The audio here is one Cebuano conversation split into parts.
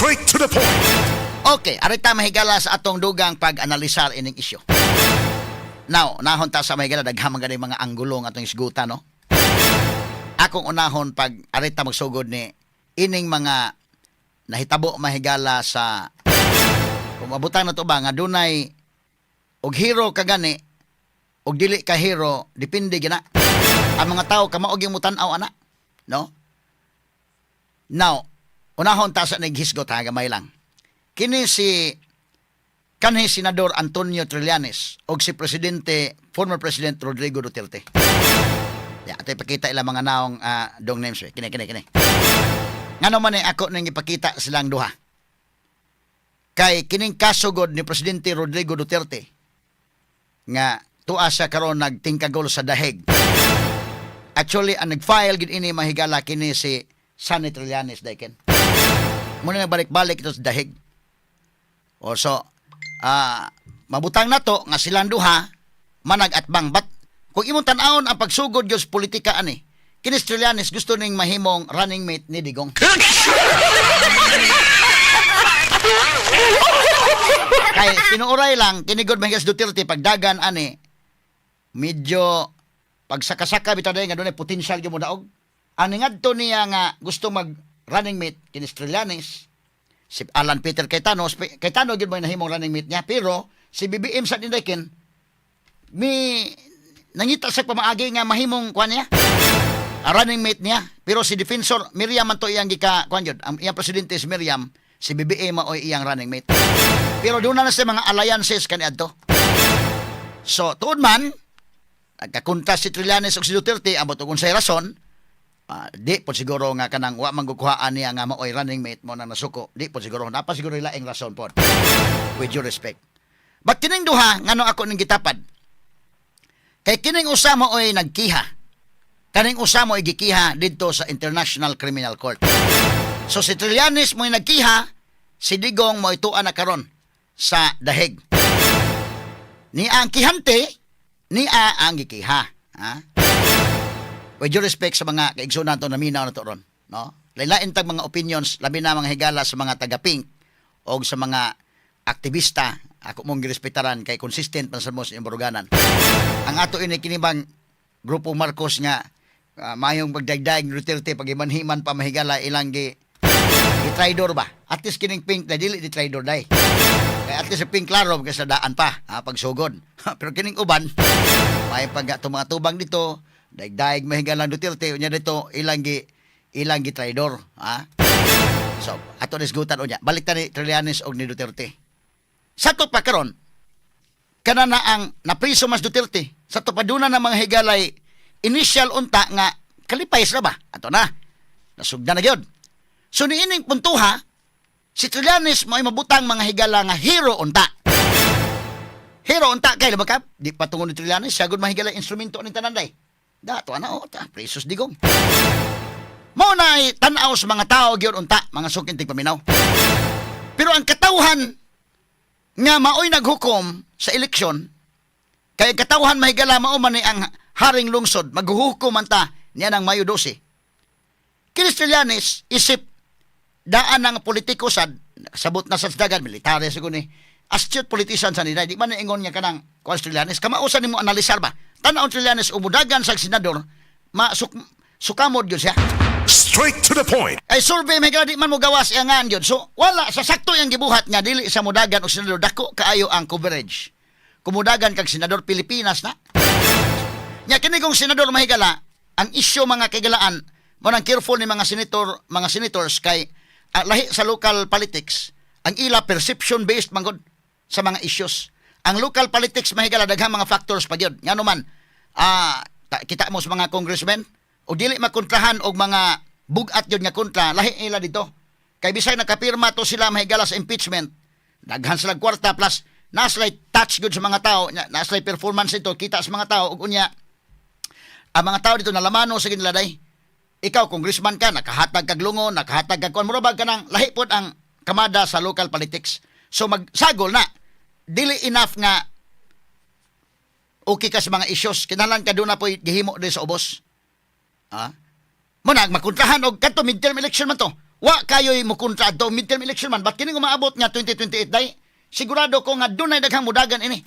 Straight to the point. Okay, arita, mahigala, sa atong dugang pag-analisar ining isyu. Now, nahon ta sa mahigala, daghan man gani mga anggulo nga atong isgutan, no? Akong unahon pag arita magsugod ni ining mga nahitabo, mahigala, sa kung mabutang na to ba nga dunay og hero ka gani og dili ka hero, depende gina ang mga tao kamao gyud mo tan-aw ana, no? Now, unahon ta sa naghisgot ha, gamay lang. Kini si kanhi Senador Antonio Trillanes og si presidente, former President Rodrigo Duterte. Ya, ato ipakita ilang mga naong dong names eh. Kini, kini, kini. Ngano man eh ako nang ipakita silang duha? Kay kining kasugod ni Presidente Rodrigo Duterte nga tuwa siya karon nagtingkagol sa dahig. Actually, ang nag-file gid ini, mahigala, kini si Sonny Trillanes dayken. Muna nagbalik-balik ito sa dahig. O so, mabutang na to nga silang duha manag-atbang. But kung imong tan-awon ang pagsugod gyud sa politika ani, kini si Trillanes gusto ning mahimong running mate ni Digong. Kay tinuoray lang, kinigod mahigala si Duterte pagdagan ani, medyo pagsaka-saka bitaw dahil nga dunay potensyal gyud mo daog. Ani ngadto niya nga gusto mag running mate kini si Trillanes, si Alan Peter Cayetano, Cayetano gyud mo nahimong running mate niya, pero si BBM sa dindakin mi nangita sa pamaagi nga mahimong kuan niya, running mate niya. Pero si Defensor Miriam man to iyang gika kuan gyud, ang iyang presidente si Miriam, si BBM maoy iyang running mate, pero doon na sa mga alliances kaniadto. So tuod man nagkakunta si Trillanes ug si Duterte, ambot og unsay rason, di po siguro nga kanang wa man gukuhaan niya nga maoy running mate mo na nasuko. Di po siguro, napa siguro laing rason pod, with due respect. But kining duha, ngano ako ning gitapad? Kay kining usa maoy nagkiha, kaning usa mo'y gikiha didto sa International Criminal Court. So si Trillanes mo'y nagkiha, si Digong mo'y tuwa na karon sa dahig. Ni ang kihante, ni a ang gikiha, ha? With due respect sa mga kaigsunan to naminaw na to ron, no? Lain tag mga opinions, labi na mga higala sa mga taga-Pink o sa mga aktivista, ako mong girespetaran kay consistent man sa mo sa inyong baruganan. Ang ato ini kinibang grupo Marcos nga mayong pagdagdag Duterte pag imanhiman pa, mahigala, ilang gi traidor ba? At least kining Pink na dili di traidor day. Kaya at least sa Pink klaro kay sa daan pa ha, pagsugod. Pero kining uban may pag atong mga tubang dito daigdaig mahigala Duterte unya dito ilang gi traidor, ha. So ato nisgutan unya. Balik ta ni Trillanes og ni Duterte. Sa to pa karon kana na ang napriso mas Duterte. Sa to pa duna na mga higalay initial unta nga kalipay sila ba? Ato na. Nasugda na gyud. So niining puntuha, si Trillanes mo ay mabutang, mga higala, nga hero unta. Hero unta kay ba ka? Di patungo ni Trillanes, siya gud mahigala instrumento ni tanan day. Dato ana o ta presos Digong. Mao na ay tan-aw sa mga tao gyud unta, mga suking tigpaminaw. Pero ang katawhan nga maoy naghukom sa eleksyon, kay ang katawhan, mahigala, mao man ni ang haring lungsod, maghuhukom man ta niya ng Mayo 12. Kini Trillanes, isip daan ng politiko sad, sabot na sa dagan, military siguro ni, astute politician sa nila, di man ingon niya kanang kuan Trillanes, kamausan nimo analisar ba? Tan-aw Trillanes umudagan sa senador, masuk sukamod gyud siya. Straight to the point. Ay survey may di man mo gawas iyangan gyud. So wala sa sakto yang gibuhat nga dili sa mudagan og senador, dako kaayo ang coverage. Kumudagan kag senador, Pilipinas na. Nya kini kong senador, mahigala, ang isyu, mga kaigalaan, mo nang careful ni mga senator, mga senators kay lahi sa local politics, ang ila perception based manggod sa mga issues. Ang local politics, mahigala, daghang mga factors pa gyud. Ngano man kita mo sa mga congressmen o dili makontrahan og mga bugat gyud nga kontra, lahi ila dito. Kay bisag nakapirma to sila, mahigala, sa impeachment, daghan sila kwarta plus naa sila'y touch gyud sa mga tao, naa sila'y performance ito kita sa mga tao ug unya ang mga tao dito nalamano sa ginila day. Ikaw congressman ka, nakahatag kag lungo, nakahatag kag kuan, mura bag kanang lahi pod ang kamada sa local politics. So magsagol na dili enough nga okay ka sa mga issues, kinahanglan ka doon na po gihimo din sa ubos. Ha? Mo na makontrahan og kadto midterm election man to. Wa kayo'y mukontra adto midterm election man, but kining umaabot nga 2028 day, sigurado ko nga dunay daghang mudagan ini.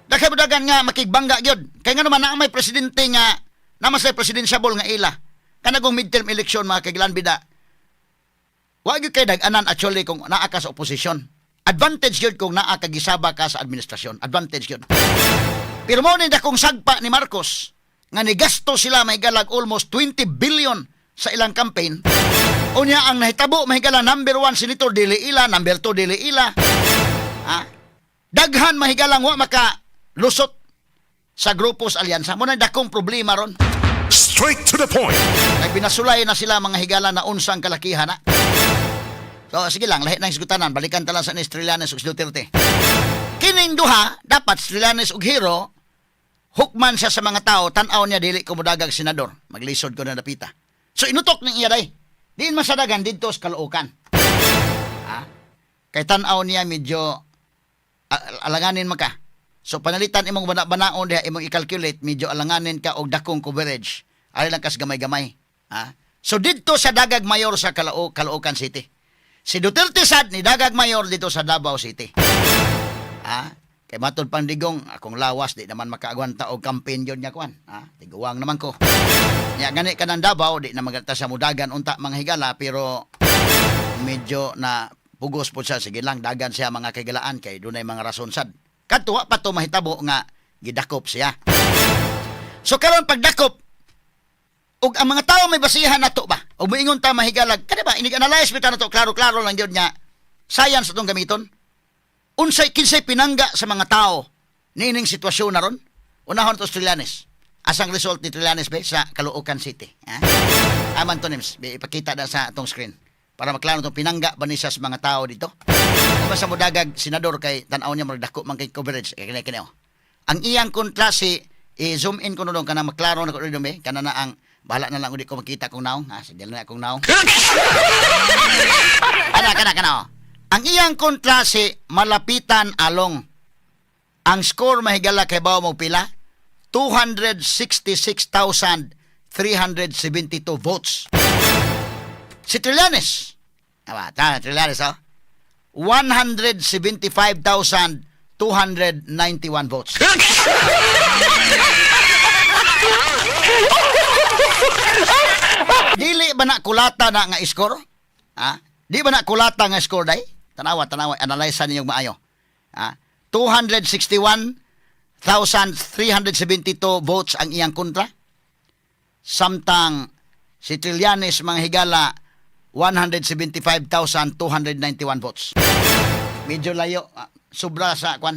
Daghang mudagan nga makigbangga gyud. Kay nga naman naa may presidente nga naa say presidentiable nga ila. Kanagong midterm election, mga kagilan bida. Wa gyud kay dag-anan actually kung naa ka sa oposisyon. Advantage gyud kung naa ka gisaba ka sa administrasyon. Advantage gyud. Pero mo ni dakong sagpa ni Marcos nga nigasto sila, mahigalag, almost 20 billion sa ilang campaign. Unya ang nahitabo, mahigala, number 1 senator dili ila, number 2 dili ila. Ha? Daghan, mahigalang, wa maka lusot sa grupos alyansa. Mo na dakong problema ron. Straight to the point. Kay binasulay na sila, mga higala, na unsang kalakihan na. So sige lang, lahi na hisgutanan, balikan ta lang sa ni Trillanes ug si Duterte. Kining duha, dapat Trillanes ug Hero, hukman siya sa mga tao, tan-aw niya dili ko mudagag senador, maglisod ko na dapita. So inutok ning iya day. Diin man sa dagan didto sa Caloocan. Ha? Kay tan-aw niya medyo alanganin man ka. So panalitan imong bana-banaon diha, imong i-calculate, medyo alanganin ka og dakong coverage. Ari lang kas gamay-gamay. Ha? So didto sa dagag mayor sa Caloocan City. Si Duterte sad ni dagag mayor dito sa Davao City. Ha? Kay matod pang digong, akong lawas di naman makaagwanta og campaign yun niya kuan. Ha? Tiguang naman ko. Nya gani ka ng Davao, di na magata sa mudagan unta, mga higala, pero medyo na pugos po siya. Sige lang, dagan siya, mga kaigalaan, kay dunay mga rason sad. Kadto wa pa to mahitabo nga gidakop siya. So karon pagdakop ug ang mga tao may basihan nato ba? Ug moingon ta, mahigalag, kani ba inig-analyze bitaw nato, klaro-klaro lang gyud nga science atong gamiton. Unsay kinsay pinangga sa mga tao niining sitwasyon na ron? Unahon to Trillanes. Asang result ni Trillanes be sa Caloocan City? Ha? Aman to Nims, be, ipakita na sa atong screen para maklaro itong pinangga ba ni siya sa mga tao dito. O ba sa mudagag senador kay tan-aw niya magdako man kay coverage kay kini kini oh. Ang iyang kontra si, i-zoom in ko no kana maklaro na ko dito be kana na ang bahala na lang, udi ko makita kong naong ha, sige na akong naong. Kana kana kana oh. Ang iyang kontra si Malapitan Along. Ang score, mahigala, kay bawo mo pila? 266,372 votes. Si Trillanes. Aba, tama, Trillanes, oh. 175,291 votes. Dili ba na kulata na nga score? Ha? Di ba na kulata nga score day? Tanawa, tanawa, analyze ninyo maayo. Ha? 261,372 votes ang iyang kontra. Samtang si Trillanes, mga higala, 175,291 votes. Medyo layo, sobra sa kwan.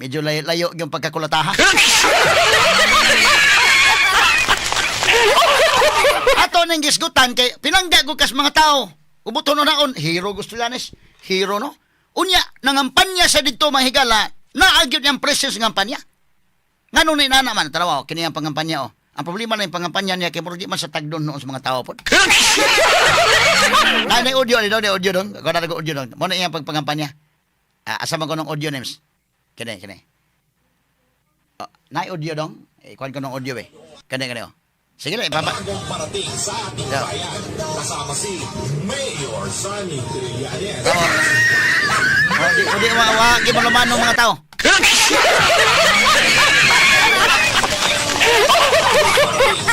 Medyo layo, layo yung pagkakulataha. Ato nang gisgutan kay pinangga ko kas mga tao. Ubuto no naon, hero gusto Trillanes. Hero no. Unya, nangampanya sa didto, mahigala, naagyod niyang presence ng kampanya. Ngano ni nana man, tarawa, kini ang pangampanya oh. Ang problema na yung pangampanya niya kay murag di man sa tagdon noon sa mga tao pod. Na na audio ni na audio dong. Ko na audio dong. Mo na iyang pagpangampanya. Ah, asa man ko ng audio names. Kini kini. Oh, na audio dong. Eh, kuan ko ng audio eh. Kani kani oh. Sige lang, ipapa. Bagong parating sa ating bayan. Kasama si Mayor Sonny Trillanes. Oo. Oh, di, di, wa, wa, di mo naman ng mga tao. Parating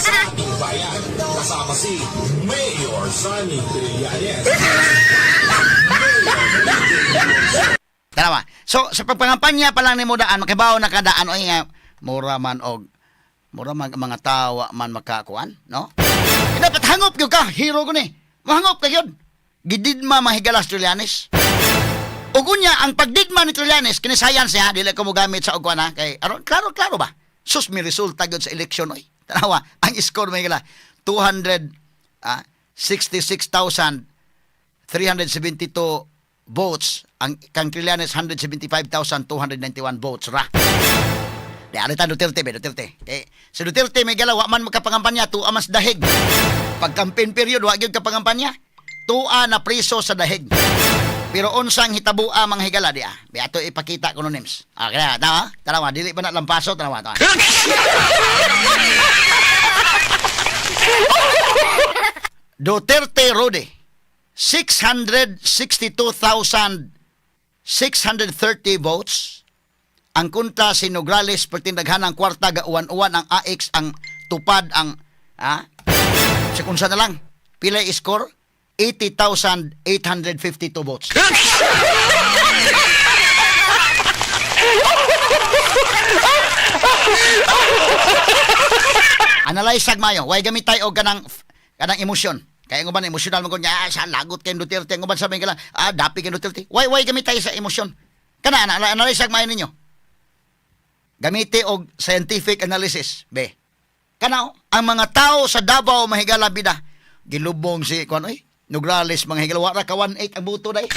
sa ating bayan. Kasama si Mayor Sonny Trillanes. Tanawa. So, sa pagpangampanya pa lang ni mo daan, makibaw na kadaan, oy nga, mura man ang mga tawa man makakuan, no? Eh, dapat hangop gyud ka, hero ko ni. Mahangop ka gyud. Gididma, mahigalas, Trillanes. Ug unya ang pagdigma ni Trillanes kini science ha, dili ko mogamit sa ugwan ha, kay aron klaro klaro ba. Sus, may resulta gyud sa eleksyon oy. Tanawa, ang score, mahigala, 266,372 votes ang kang Trillanes, 175,291 votes ra. Di arita Duterte be Duterte. Eh, si Duterte may galawa man makapangampanya, tuwa mas dahig. Pag campaign period wa gyud kapangampanya. Tuwa na priso sa dahig. Pero unsang hitabua, mga higala, di ah. Bi ato ipakita ko no names. Ah, kaya tama, tanawa dili pa na lampaso, tanawa tanawa. Duterte Rode, 662,630 votes. Ang kontra si Nograles, pertindaghan ang kwarta, gauwan-uwan ang AX, ang tupad, ang sa kunsa na lang. Pila score? 80,852 votes. Analyze sag mayo. Way gamit tayo og kanang emosyon. Kaya nga ba na emosyonal mo niya, sa lagot kay Duterte, ang uban sabi ka lang, dapi kay Duterte. Way gamit tayo sa emosyon. Kana analyze sag mayo ninyo. Gamiti og scientific analysis, be. Kana oh, ang mga tao sa Davao mahigala bida. Gilubong si kuan oy, Nograles mga higala wa ra ka 1.8 ang buto dai.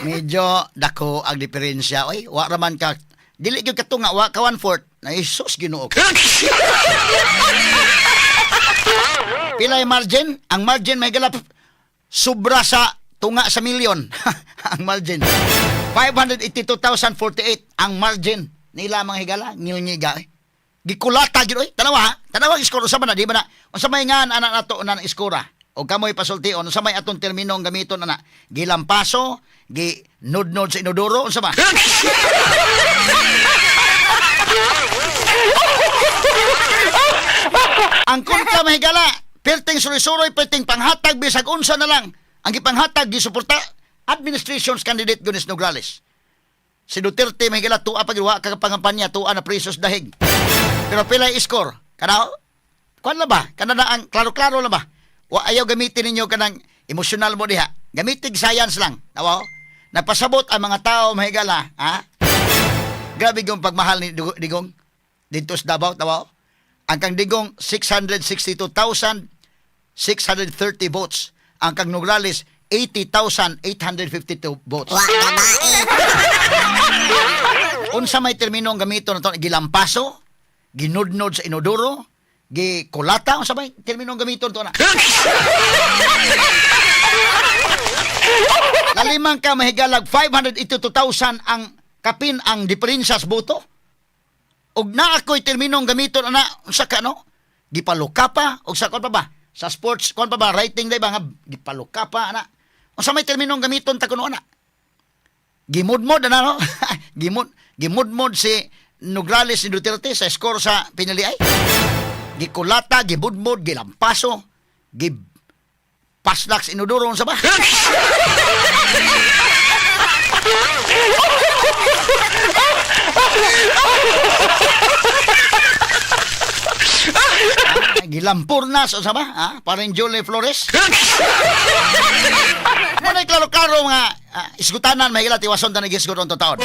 Medyo dako ang diferensya oy, wa ra man ka dili gyud katunga wa ka 1/4. Na Jesus Ginoo ko. Pila yung margin? Ang margin may galap sobra sa tunga sa milyon. Ang margin. 582,048 ang margin nila mga higala, ngilngiga eh. Gikulata gyud oy. Tanawa ha. Tanawa ang score unsa man na di ba na? Unsa may ngan ana nato na iskora? O kamoy pasultion unsa may atong termino ang gamiton ana? Gilampaso, gi nudnod sa inodoro unsa ba? Ang kontra mahigala, perting suroy-suroy, perting panghatag, bisag unsa na lang. Ang gipanghatag, gisuporta, administration's candidate Gunis Nograles. Si Duterte mahigala, tuwa pag wa kakapangampanya, tuwa na presos dahig. Pero pila score? Kana, kuan na ba? Kana na ang klaro-klaro na ba? Wa ayaw gamitin ninyo kanang emosyonal mo diha. Gamitin science lang. Tawa? Nagpasabot ang mga tao mahigala, ha? Grabe yung pagmahal ni Digong dito sa Davao, tawa. Ang kang Digong 662,630 votes. Ang kang Nograles 80,852 votes. Wa babae. Unsa may termino ang gamito na to? Gilampaso, ginudnod sa inodoro, gikulata, unsa may termino ang gamito to na? Lalimang ka mahigalag 582,000 ang kapin ang diferensya sa boto. Og naa ko'y termino ang gamito na unsa ka no? Gipaluka pa og sa kon pa ba? Sa sports kon pa ba writing day ba nga gipaluka pa ana. Unsa may termino ang gamiton ta kuno ana? Gimudmod ana no? Gimudmod si Nograles ni Duterte sa score sa piniliay. Gikulata, gimudmod, gilampaso, gi paslak sa inodoro unsa ba? Gilampurnas unsa ba? Ha? Parang Julie Flores. Muna klaro-klaro nga isgutanan mahigala tiwason ta nagisgot on taon.